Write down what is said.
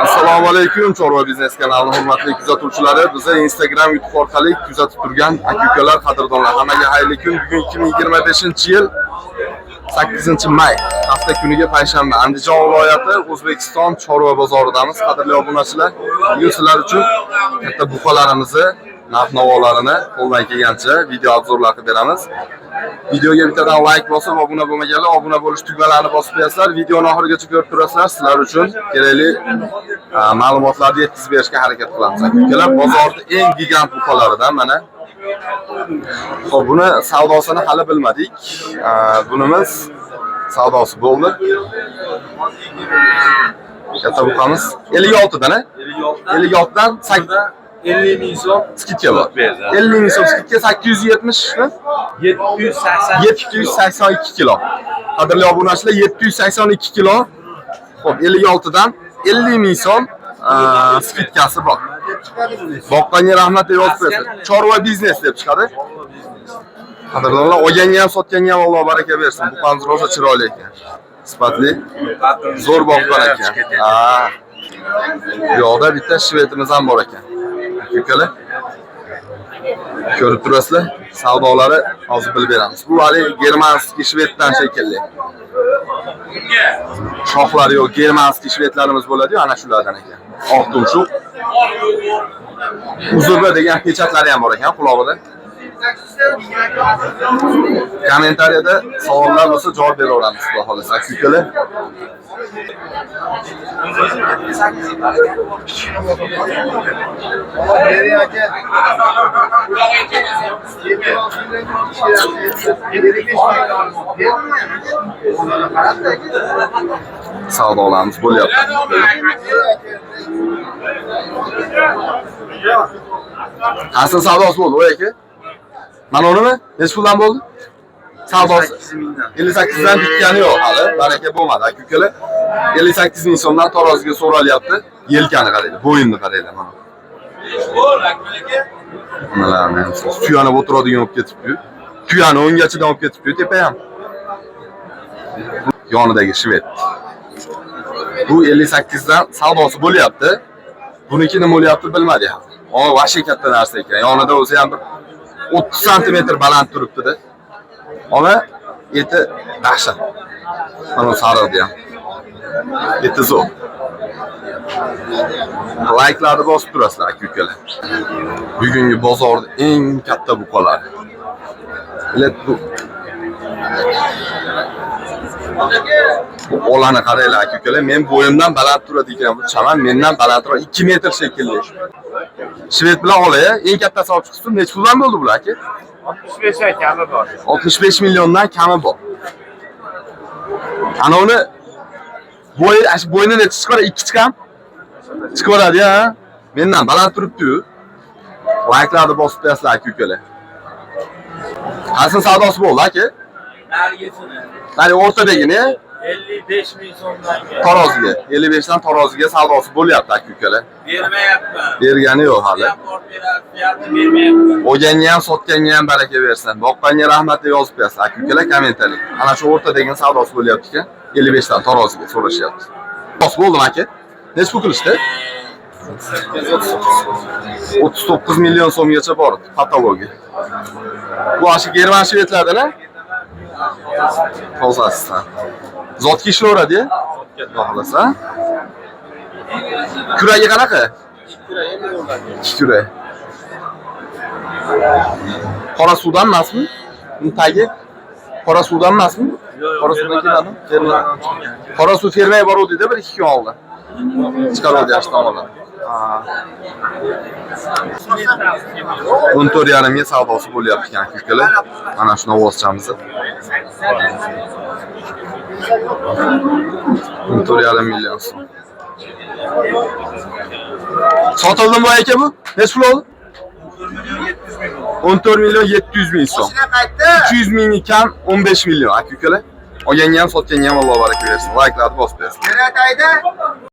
Assalomu alaykum, Chorva biznes kanalining hurmatli kuzatuvchilari. Bizni Instagram, YouTube orqali kuzatib turgan aka-ukalar, qadrdonlar, hammaga xayrli kun. Bugun 2025-yil 8-may, hafta kuniga payshanba. Andijon viloyati, O'zbekiston Chorva bozoridamiz. Qadrli obunachilar, bugun sizlar uchun katta buqalarimizni narx-navolarini qo'ldan kelgancha video обзор lar qilib beramiz. Videoga bittadan like bosib, obuna bo'lmaganlar obuna bo'lish tugmalarini bosib qo'yasizlar. Videoni oxirigacha ko'rib turasizlar. Sizlar uchun kerakli ma'lumotlarni yetkazib berishga harakat qilamiz. Aka-ukalar, bozorda eng gigant buqalaridan mana. Xo'p, buni savdosini hali bilmadik. Bunimiz savdosi bo'ldi. Katta buqamiz 56 dan, a? 56 dan 8 50 ming so'm. Скидка bor. Berdi. 50 ming so'm скидка, 870 mi? 782. 782 kilo. Qadrli obunachilar, 782 kilo. Xo'p, 56 dan 50 ming so'm скидка si bor. Boqqanga rahmat deb yozib qo'yasiz. Chorva biznes deb chiqadi. Qadrdonlar, olganga ham, sotganga ham Alloh baraka bersin. Buqamiz rosa chiroyli ekan. Sifatli, zo'r boqqan ekan. Ha. Bu yoqda bitta shvedimiz ham bor ekan. Ukalar. Ko'rib turasizlar, savdolari hozir bilib beramiz. Bu hali германский shveddan shekilli. Shoxlari yo'q, германский shvedlarimiz bo'ladi-yu, ana shulardan ekan. Oq tumshuq. Uzb degan pechatlari ham bor ekan qulog'ida. Kommentariyada savollar bo'lsa javob beraveramiz, xudo xohlasa. Aka-ukalar. Savdolarimiz bo'lyapti. Asl savdosi bo'ldi, voy aka. Mana unimi? Necha puldan bo'ldi? Savdosi 58 dan bitgani yo'q hali. Baraka bo'lmadi, aka-ukalar. 58 ming so'mdan taroziga so'ralyapti. Yelkani qaranglar, bo'yinni qaranglar mana. Nimalarni ham suyanib o'tiradigan bo'lib ketibdi-yu. Tuyani o'ngachidan olib ketibdi-yu tepa ham. Yonidagi shved. Bu 58 dan savdosi bo'lyapti. Buniki nima bo'lyapti bilmadik hali. O, ваще katta narsa ekan. Yonida o'zi ham bir 30 santimetr baland turibdi-da. Ona eti dahshat. Mana sariqni ham. Eti zo'r. Layklarni bosib turasizlar, aka-ukalar. Bugungi bozorda eng katta buqalari. Bilet bu. Bu olani qaranglar, aka-ukalar. Men bo'yimdan baland turadi ekan bu chaman, mendan balandroq 2 metr shekilli. Shved bilan ola, eng kattasi olib chiqsin. Necha puldan bo'ldi bular aka? 65 dan kami bor. 65 milliondan kami bor. Ana uni bo'yi, shu bo'yni necha chiqar? 2 chiqam? Chiqaveradi ya. Mendan baland turibdi-yu. Layklarni bosib qo'yasizlar, aka-ukalar. Qaysi savdosi bo'ldi aka? Narigisini Nari o'rtadagini 55 ming so'mdan taroziga. 55 dan taroziga savdosi bo'lyapti, aka-ukalar. Bermayapman. Bergani yo'q hali. Bermayapman. Olganga ham, sotganga ham baraka bersin. Boqqanga rahmat deb yozib qo'yasizlar, aka-ukalar, kommentariy. Ana shu o'rtadagi savdosi bo'lyapti ekan. 55 dan taroziga so'rashyapti. Bos bo'ldimi aka? Necha pul qilishdi? 39 million so'mgacha bordi patologiya. Bu shu german shvedlardan a? Tozasidan. Zotga ishlayveradi-ya? Xudo xohlasa. Kuragi qanaqa? Ikki kurak. Qora suvdan emasmi? Uni tagi qora suvdan emasmi? Qora suvdan keladimi? Ferma. Qora suv fermaga boruvdi-da bir ikki kun oldin. Chiqaruvdi yaxshi tomonlar. 14,5 ga savdosi bo'lyapti ekan, aka-ukalar. Mana shu novvoschamizni. 14,5 million so'm. Sotildimi bu aka bu? Necha pul oldi? 14 million 700 ming so'm. 300 mingni kam 15 million aka-ukalar. Olganga ham, sotganga ham Alloh baraka bersin. Layklarni bosib qo'yasizlar.